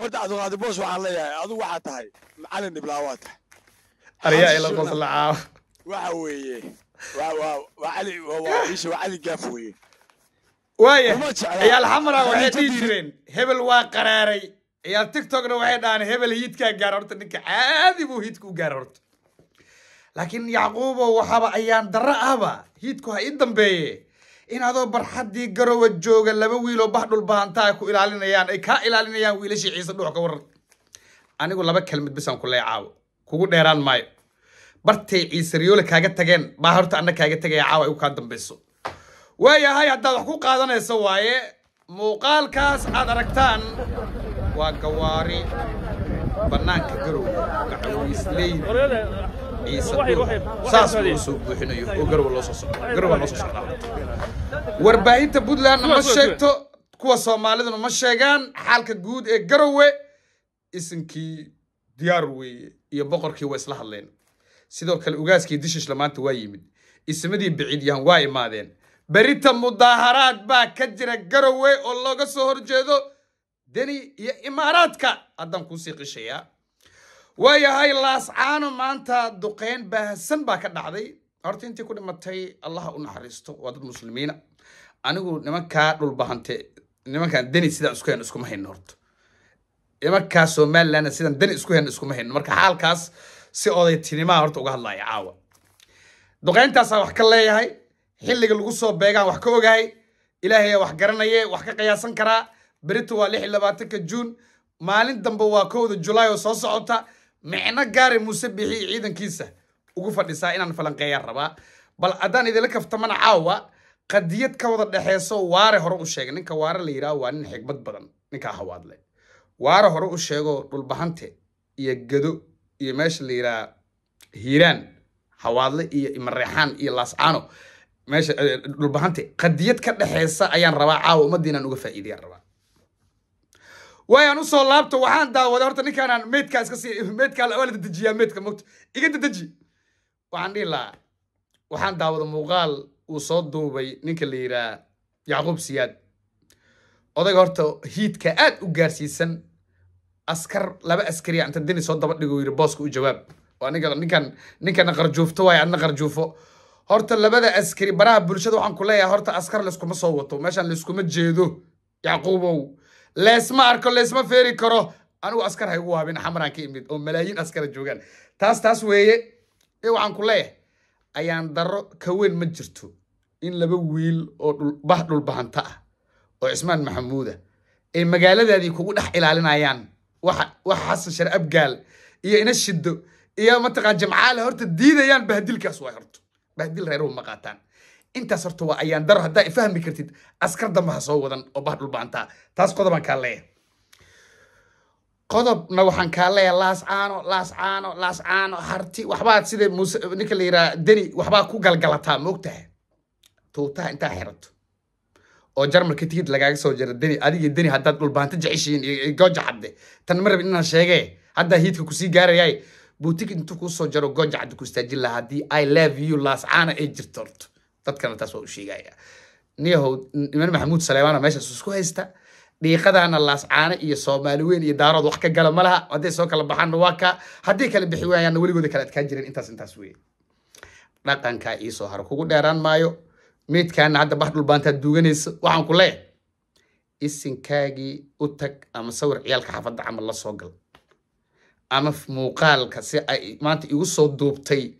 Horta Cabdiqaadir Boos waxaan leeyahay, adigu waxaa tahay macallin dhiblaa waa tahay. Aryaa ila qosla caawa. Waxa weeye waa Cali, waa Cali Gaaf weeye. Waaya Kuma jecla. Ciyaal xamara waxay Khadiija dhihi Diiri. jireen hebel waa qaraaray, ciyaal TikTokna waxay dhahaan hebel hiidkaa gaara. Horta ninka caadi buu hiidka u gaara horta, laakiin Yacquubo waxaaba ayaan darro ahba hiidku ha ii dambeeye in adoo barxaddii Garowa jooga laba wiiloo bah dhulbahantaa ku ilaalinayaan, ay kaa ilaalinayaan wiilashii Ciise Dhuux. Ka waran? Anigu laba kelmad bisaan ku leecaawo, kugu dheeraan maayo. Bartay Ciise Riyoole kaaga tageen baa horta anna kaaga tegaya caawa ay u kaa dambayso. Waayahay, haddaad wax ku qaadanayso waaye. Muuqaalkaas aad aragtaan waa gawaari bannaanka Garowe macawiisleyda Ciise Dhuux saas loo soo buuxinayo oo Garowe loo soo socdo. Garowe loo soo socdaa. Warbaahinta Puntlandna ma sheegto, kuwa Soomaaliduna ma sheegaan xaalka guud ee Garowe. Isinkii diyaar weeye iyo boqorkii waa isla hadleen. Sidoo kale ugaaskii Dishishla maanta waa yimid, ismadii Biciidyahan waa imaadeen. Berita mudaaharaad baa ka jira Garowe oo looga soo horjeedo Deni iyo Imaaraadka. Haddaan kuusii qishayaa, waayahay, Laascaano maanta duqeyn baahsan baa ka dhacday. Horta intii ku dhimatay Allaha u naxariisto, waa dad muslimiina. Anigu nimankaa dhulbahante, nimankaan Deni sidaan isku hayno iskuma hayno. Horta nimankaa Somalilandna sidaan Deni isku hayno iskuma hayno. Marka xaalkaas si odaytinimaa horta uga hadlaya caawa. Duqeyntaasaa wax ka leeyahay, xilliga lagu soo beegaan wax ka ogahay. Ilaahay ayaa wax garanaye, wax ka qiyaasan karaa. Berito waa 26-ka Juun, maalin dambe waa 1da Julaay oo soo socota. Micno gaari Muuse Bixi ciidankiisa ugu fadhisaa inaan falanqeeyaan rabaa. Bal haddaan idinla kaftamana caawa, qadiyad ka wada dhexeyso Waare hore u sheegay. Ninka Waare la yidhaha waa nin xigmad badan, ninka Hawaadle. Waare hore u sheego Dhulbahante iyo Gado iyo meesha la yidhaha Hiiraan, Hawaadle iyo Imareexaan iyo Laascaano, meesha Dhulbahante qadiyad ka dhexeysa ayaan rabaa caawa ummadda inaan uga faa'iidayaan rabaa. Waayaan usoo laabto, waxaan daawaday horta ninkaanaan meydkaa iska sii, meydkaa waa la dedejiyaa, meydka mogto iga dedeji. Waxaan dhihi lahaa, waxaan daawaday muuqaal uu soo duubay ninka la yidhaha Yacquub Siyaad. Odayga horta hiidka aad u gaarsiisan. Askar, laba askariya inta Deni soo daba dhigo yidhi booska u jawaab oo aniga ninkan, ninkana qarjuufto waaye, adna qarjuufo. Horta labada askari baraha bulshada waxaan ku leeyahay, horta askar layskuma soo wato meeshaan, layskuma jeedo Yacquubow, leesma arko, leesma feeri karo. Anigu askar ha igu waabin, Xamaraan ka imid oo malaayiin askara joogaan. Taas weeye. Ee waxaan ku leeyahay, ayaan darro ka weyn ma jirto in laba wiil oo bah dhulbahanta ah oo Cismaan Maxamuuda ay magaaladaadii kugu dhex ilaalinayaan. Waxa Xasan Shar Abgaal iyo ina Shido iyo mataqaan Jamcaale horta diidayaan bahdilkaas waay. Horta bahdil reeruhu ma qaataan. Intaas horta waa ayaan daro. Haddaa ifahmi kartid, askar dambe ha soo wadan oo bah dhulbahantaa. Taas qodobaan kaa leeyahay. Qodobna waxaan kaa leeyahay, Laascaano, Laascaano, Laascaano harti waxbaad sida Muuse ninka la yidhaha Deni waxbaa ku galgalataa. Ma ogtahay tuutaha intaa xirato oo Jarmalka tigid lagaaga soo jaro Deni, adiga Deni haddaad dhulbaanta jeceshihiin iyo Gooja Cadde, tan ma rabin inaan sheegee, haddaa hiidka kusii gaarayay buu tigid intuu kuu soo jaro Gooja Cadde ku istaajin lahaa haddii "I love you Laascaana" ay jirto. Horto dadkana taas waa u sheegaya. Niyahow, niman Maxamuud Saleebaana meeshaas isku haysta. Dhiiqadaana Laascaane iyo Soomaali weyn iyo Daarood wax ka gala ma laha. Hadday soo kala baxaanna waa ka, hadday kala bixi waayaanna weligooda kala adkaan jireen. Intaas weeye. Dhaqankaa iisoo haro, kugu dheeraan maayo. Meydkaana hadda bax dhulbaantaad duuganayso, waxaan ku leeyahay isinkaagii u tag ama sawir ciyaalka xaafadda camal la soo gal ama muuqaalka si ay maanta igu soo duubtay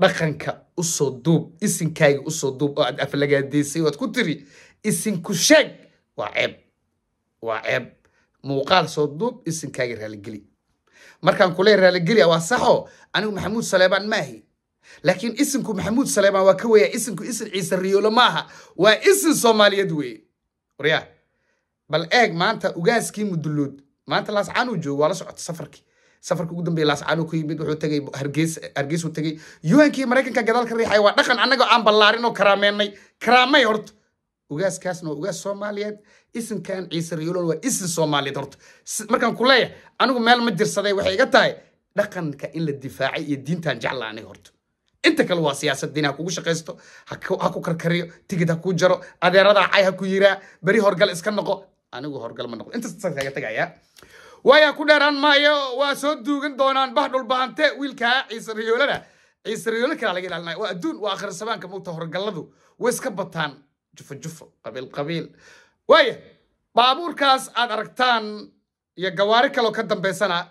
dhaqanka usoo duub, isinkaagii usoo duub oo aad aflagaadaysay waad ku tiri isinku sheeg. Waa ceeb, waa ceeb. Muuqaal soo duub, isinkaagii raaligeli. Markaan kuleeyahay raaligeli, waa saxo. Anigu Maxamuud Saleebaan maahi, laakiin isinku Maxamuud Saleebaan waa ka weya. Isinku isin Ciise Riyoolo maaha, waa isin Soomaaliyeed weeye. Waryaa, bal eeg maanta ugaaskii Muduluud maanta Laascaanuu joogo, waa la socota safarkii. Safarkii ugu dambeeyay Laascaanuu ku yimid, wuxuu tegey Hargeysa, Hargeysuu tegey. Yuhankii Maraykanka gadaal ka riixay. Waa dhaqan annaga aan ballaarin oo karaameennay, karaamay. Horta ugaaskaasna waa ugaas Soomaaliyeed, isinkan Ciise Riyoolon waa isin Soomaaliyeed. Horta markaan ku leeyahay anigu meel ma jirsaday, waxay iga tahay dhaqanka in la difaacay iyo diintaan jecla aniga. Horta inta kale waa siyaasad. Diin ha kugu shaqaysto, ha ku karkariyo, tigid ha kuu jaro, adeeradaa cay ha ku yiraa, beri horgal iska noqo. Anigu horgal ma noqdo. Intaas saas kaga tagayaa. Waayaa ku dheeraan maayo, waa soo duugan doonaan bah Dhulbahante. Wiilkaa Ciise Riyoolana, Ciise Riyoolo kalaa laga ilaalinaya. Waa adduun, waa akhir sabaanka mugta. Horgalladu way iska bataan, jufo jufo, qabiil qabiil. Waaya, baabuurkaas aad aragtaan iyo gawaari kaloo ka dambaysana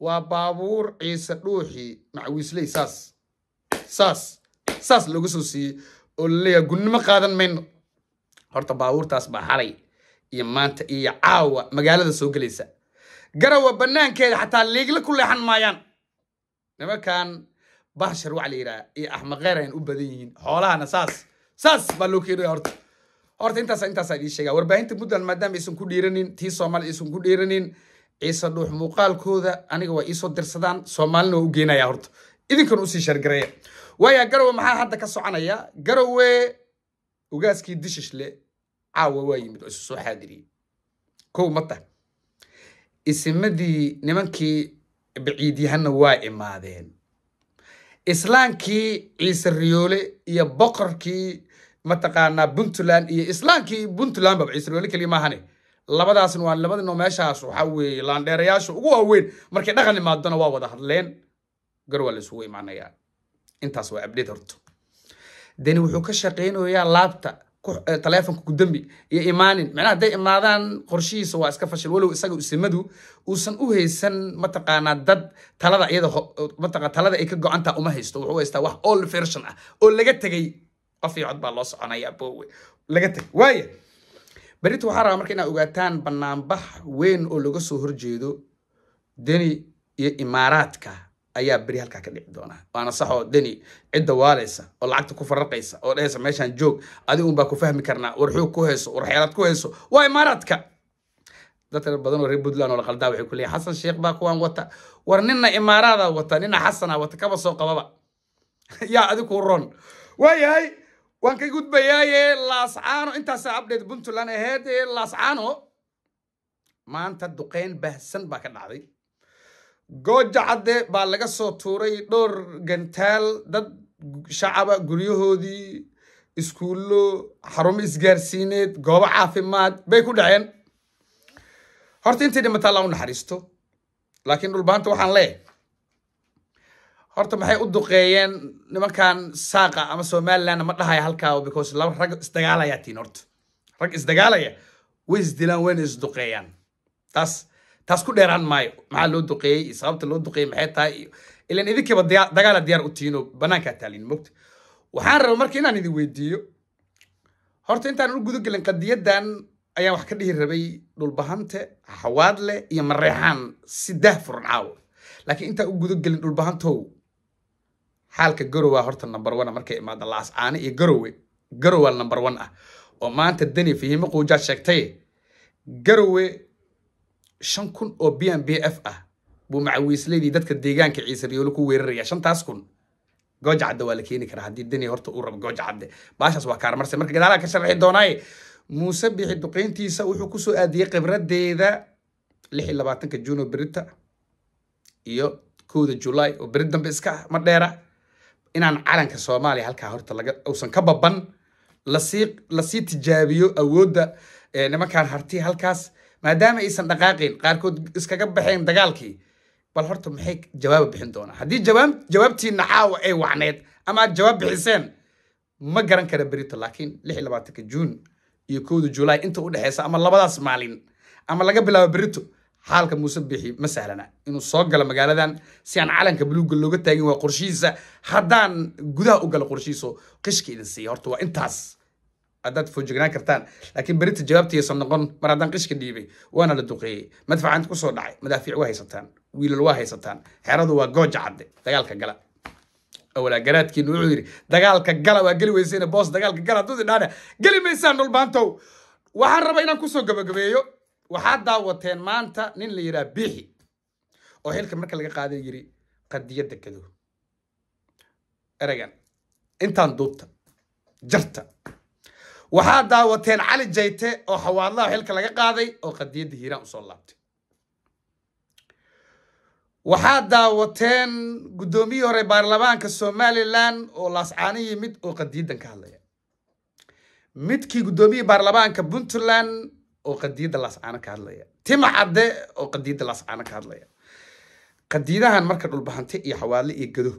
waa baabuur Ciise Dhuuxii macawiisley saas saas saas looga soo siiyey oo laleeyahay gunnimo qaadan mayno. Horta baabuurtaas baa xalay iyo maanta iyo caawa magaalada soo gelaysa. Garawa banaankeeda xataa liigla ku leexan maayaan nimankan. Bahshar waxa la yidhaha iyo Axmed Kheyr ayan u badan yihiin. Xoolahana saas saas baa loo keenaya. Horta intaasaa idiin sheegaa. Warbaahinta Puntland maadaama aysan ku dhiiranin, tii Soomaali aysan ku dhiiranin, Ciise Dhuux muuqaalkooda aniga waa iisoo dirsadaan, Soomaalina waa u geenaya. Horta idinkana usii shargareeya. Waaya, Garowe maxaa hadda ka soconaya? Garowe ugaaskii Dishishle caawa waa yimid oo isu soo xaadiriyey. Kow mata isimadii nimankii baciidyahanna waa imaadeen, islaankii Ciise Riyoole iyo boqorkii mataqaanaa Puntland iyo islaankii Puntland baba Ciise Riyoole keliya maahane. Labadaasna waa labadino meeshaas waxaa weeye laandheerayaasha ugu waaweyn. Markay dhaqan imaadona waa wada hadleen. Gar waa la isugu imaanayaa. Intaas waa update. Horto deni wuxuu ka shaqaynayaa laabta taleefonka kudambi iyo imaanin. Macnaha hadday imaadaan qorshihiisa waa iska fashil, walow isaga isimadu uusan u haysan mataqaanaa dad talada iyada mataqa talada ay ka go-antaa uma haysto. Wuxuu haystaa wax old version ah oo laga tegay. Qof iyo cod baa loo soconayaa, boowe laga tegay. Waaya, berito waxaa rabaa marka inaad ogaataan banaanbax weyn oo laga soo horjeedo Deni iyo Imaaraadka ayaa beri halkaa ka dhici doona. Waana saxoo Deni cidda waalaysa oo lacagta ku faraqaysa oo dhehaysa meeshaan joog, adiga un baa ku fahmi karnaa, war xoog ku hayso, war xeelad ku hayso, waa Imaaraadka. Dad badan oo reer Puntland oo la qaldaa waxay ku leeyihin Xasan Sheekh baa kuwaan wata. War nina Imaaraada wata, nina Xasana wata, kaba soo qababa yaa adig kuu ron. Waayahay, waan ka gudbayaaye Laascaano. Intaasaa update Puntland ahayd. Laascaano maanta duqeyn baahsan baa ka dhacday. Gooja Cadde baa laga soo tuuray dhowr gantaal. Dad shacaba guryahoodii, iskuullo, xarumo isgaarsiineed, goobo caafimaad bay ku dhaceen. Horta intii dhimataa Allah u naxariisto, laakiin Dhulbaanta waxaan leeyahay, horta maxay u duqeeyeen nimankan saaqa ama Somaliland? Ma dhahaya halkaa because laba rag isdagaalayaa tiin. Horta rag isdagaalaya way isdilaan, wayna isduqeeyaan. Taas ku dheeraan maayo. Maxaa loo duqeeyey iyo sababta loo duqeeyey maxay tahay? Iyo ilan idinkiiba dagaala diyaar u tihiin oo banaankaa taalin mogta. Waxaan rabaa marka inaan idin weydiiyo horta intaan u guda gelin qadiyadan ayaan wax ka dhihi rabay Dhulbahante, Xawaadle iyo Mareexaan si daah furan caawo, laakiin intaan u guda gelin, Dhulbahantow, xaalka Garowa horta number one markay imaado Laascaane iyo Garowe. Garowa number one ah oo maanta Deni Fihimo Quujaad sheegtay. Garowe 5,000 oo BMBF ah buu macawiisleydii dadka deegaanka Ciise Riyoolo ku weeraraya. 5,000 Gooja Cadde waa la keeni karaa haddii Deni horta uu rabo. Gooja Cadde baashaas waa kaarmarse marka gadaalaha ka sharxi doonaaye. Muuse Bixi duqeyntiisa wuxuu kusoo aadiyey khibradeeda 26-ka Juun oo berita iyo 1-da Julaay oo beri dambe iska ah, ma dheera, inaan calanka Soomaaliya halkaa horta laga uusan ka baban, lasii tijaabiyo awoodda nimankan harti halkaas, maadaama aysan dhaqaaqayn, qaarkood iskaga baxeen dagaalkii. Bal horta maxay jawaaba bixin doonaa? Haddii jawaabtiina caawa ay wacneed ama aad jawaab bixiseen ma garan kara berito, laakiin 26-ka Juun iyo 1-da Julaay inta u dhexeysa ama labadaas maalin ama laga bilaabo berito, xaalka Muuse Bixi ma sahlana inuu soo galo magaaladan si aan calanka buluugga looga taagin. Waa qorshihiisa. Haddaan gudaha u galo qorshihiisa oo qishka idin siiya, horta waa intaas haddaad foojignaan kartaan, laakiin berita jawaabtiisan noqon mar haddaan qishka dhiibay waana la duqeeyey, madfaca inta kusoo dhacay. Madaafiic waa haysataan, wiilal waa haysataan, xeradu waa Gooja Cadde. Dagaalka gala. Awalaa garaadkiinu wuxuu yidhi dagaalka gala, waa geli weysayna boos. Dagaalka gala hadduu idhaana geli maysaan. Dhulbaantow, waxaan rabaa inaan kusoo gabagabeeyo. Waxaad daawateen maanta nin la yidhaha Biixi oo xilka marka laga qaaday yidhi qadiyadda kado ereygan intaan duubta jarta. Waxaad daawateen Cali Jayte oo Xawaadlaha xilka laga qaaday oo qadiyadda Hiiraan usoo laabtay. Waxaad daawateen guddoomiyihii hore baarlamaanka Somaliland oo Laascaano yimid oo qadiyaddan ka hadlaya, midkii guddoomiyihii baarlamaanka Puntland. oo qadiyadda Laascaano ka hadlaya, Tima Cadde oo qadiyadda Laascaano ka hadlaya. Qadiidahan marka Dhulbahante iyo Xawaadle iyo Gado,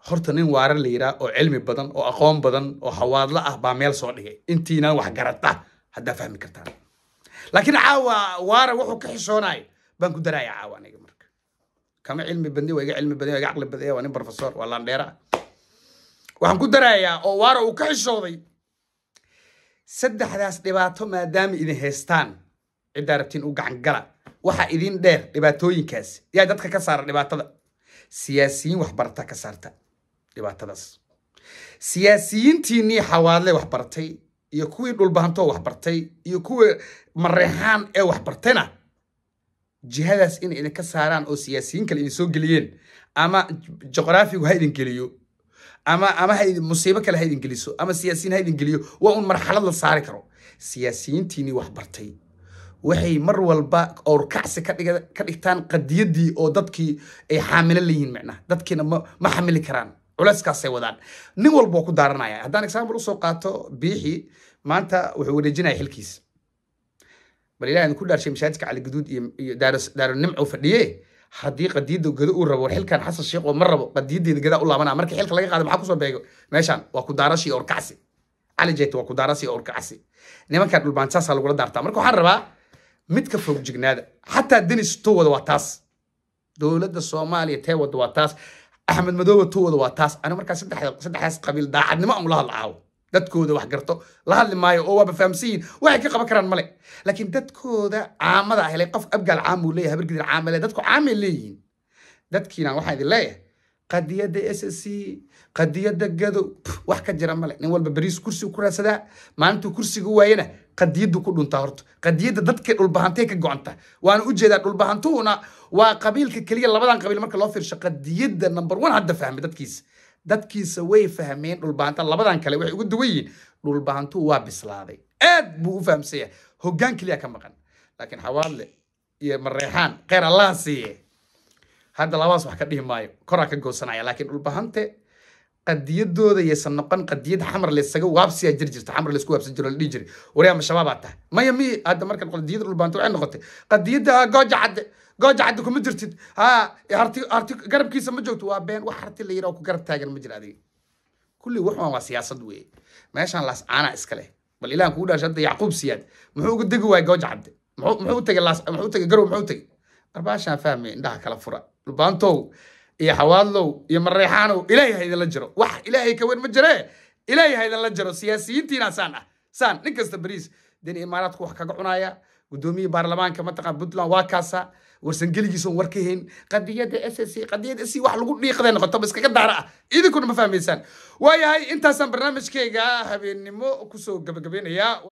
horta nin waara la yiraa oo cilmi badan oo aqoon badan oo Xawaadle ah baa meel soo dhigay. Intiinaan wax garata haddaa fahmi kartaan, laakiin caawa waara wuxuu ka xishoonay baan ku daraya caawa. Aniga marka kama cilmi badni, waa iga cilmi badanya, waa iga caqli badanya, waa nin professor, waa laandheera. Waxaan ku darayaa oo waara uu ka xishooday saddexdaas dhibaato maadaama idin haystaan, ciddaa rabtiin u gacan gala. Waxa idin dheer dhibaatooyinkaas yaa dadka ka saara dhibaatada? Siyaasiyiin waxbarata ka saarta dhibaatadaas. Siyaasiyiintiinii Xawaadle waxbartay iyo kuwii Dhulbahantoo waxbartay iyo kuwii Mareexaan ee waxbartayna, jihadaas inay idinka saaraan oo siyaasiyiin kale idin soo geliyeen, ama juqraafigu ha idin geliyo ama ha idin musiibo kale ha idin geliso ama siyaasiyiin ha idin geliyo, waa un marxalad la saari karo. Siyaasiyiintiinii waxbartay waxay mar walba owrkacsi ka dhigtaan qadiyaddii oo dadkii ay xaamilo leeyihiin. Micnaha dadkiina ma xamili karaan culeyskaasay wadaan. Nin walba waa ku daaranaya. Haddaan example usoo qaato, Biixi maanta wuxuu wareejinaya xilkiisa. Bal Ilahi idinku dhaarshay, masaajidka Cali Guduud iyo Daaro Nimco fadhiye, haddii qadiyadda Gado uu rabo, war xilkan Xasan Sheekh oo ma rabo, qadiyaddeeda Gadaa u laabanaa. Marka xilka laga qaado maxaa kusoo beego meeshaan? Waa ku daarashii orkacsi. Cali Jeyte waa ku daarashii orkacsi. Nimankan Dhulbaan saasaa lagula daartaa. Marka waxaan rabaa mid ka fog jignaada. Xataa Denis too wada waa taas, dowladda Soomaaliya tee wada waa taas, Axmed Madoobe too wada waa taas. Aniga markaa saddexdaas qabiil daacadnimo aan ula hadla caawo. Dadkooda wax garto la hadli maayo oo waaba fahamsan yihin, waxay ka qaban karaan male, laakiin dadkooda caamada ah helay, qof Abgaal caam uu leeyahay, Habargidir caama le, dadku caamay leeyihiin. Dadkiina waxaan idin leeyahay qadiyadda SSC, qadiyadda Gado wax ka jira male. Nin walba beriis kursigu ku raadsadaa, maalintuu kursiga waayana qadiyaddu ku dhuntaa. Horta qadiyadda dadka Dhulbahantay ka go'anta waana ujeedaa. Dhulbahantuhuna waa qabiilka keliya labadan qabiil marka loo fiirsho qadiyadda number one hadda fahmay. Dadkiisa way fahmeen Dhulbahanta. Labadan kale waxay uga duwan yihiin, Dhulbahantuhu waa bislaaday, aad buu u fahamsan yahay, hoggaan keliya ka maqan. Laakiin Xawaadle iyo Mareexaan, kheyr Allah siiye, hadda labadaas wax ka dhihi maayo, koraa ka goosanaya. Laakiin Dhulbahante qadiyadooda yaysan noqon qadiyad Xamar laysaga waabsiyaa jiri jirta, Xamar laysku waabsan jiro, la dhihi jiray waryaa ma shabaabaa tahay maya mi. Hadda marka qadiyadda Dhulbahante waxay noqotay qadiyadda Gooja Cadde. Gooja Cadde kuma jirtid, ha Harti, Harti garabkiisa ma joogto. Waa been. Wax Harti la yidhaho ku garab taagan ma jira adiga. Kulli waxaan waa siyaasad weeye. Meeshaan Laas Caanaa iska leh. Bal Ilahan kugu dhaashay, hadda Yacquub Siyaad muxuu uga degi waayay Gooja Cadde? Muxuu u tegay Laas? Muxuu u tegay Garow? Muxuu u tegay arbaashaan? Fahmay, indhaha kala fura. Dhulbaantow iyo Xawaadlow iyo Mareexaanow, Ilaahay ha idinla jiro. Wax Ilaahay ka weyn ma jiree, Ilaahay ha idinla jiro. Siyaasiyiintiina saan ah, saan nin kasta bariis den Imaaraadku wax kaga cunaya. Gudoomiyihii baarlamaanka mataqaan Puntland waa kaasa warsangeligiisa oon war ka hayn qadiyadda SSC. Qadiyadda SC wax lagu dhiiqday noqoto ba iskaga daara ah, idinkuna ma fahmaysaan. Waayahay, intaasaan barnaamijkayga habeennimo kusoo gabagabeynayaa.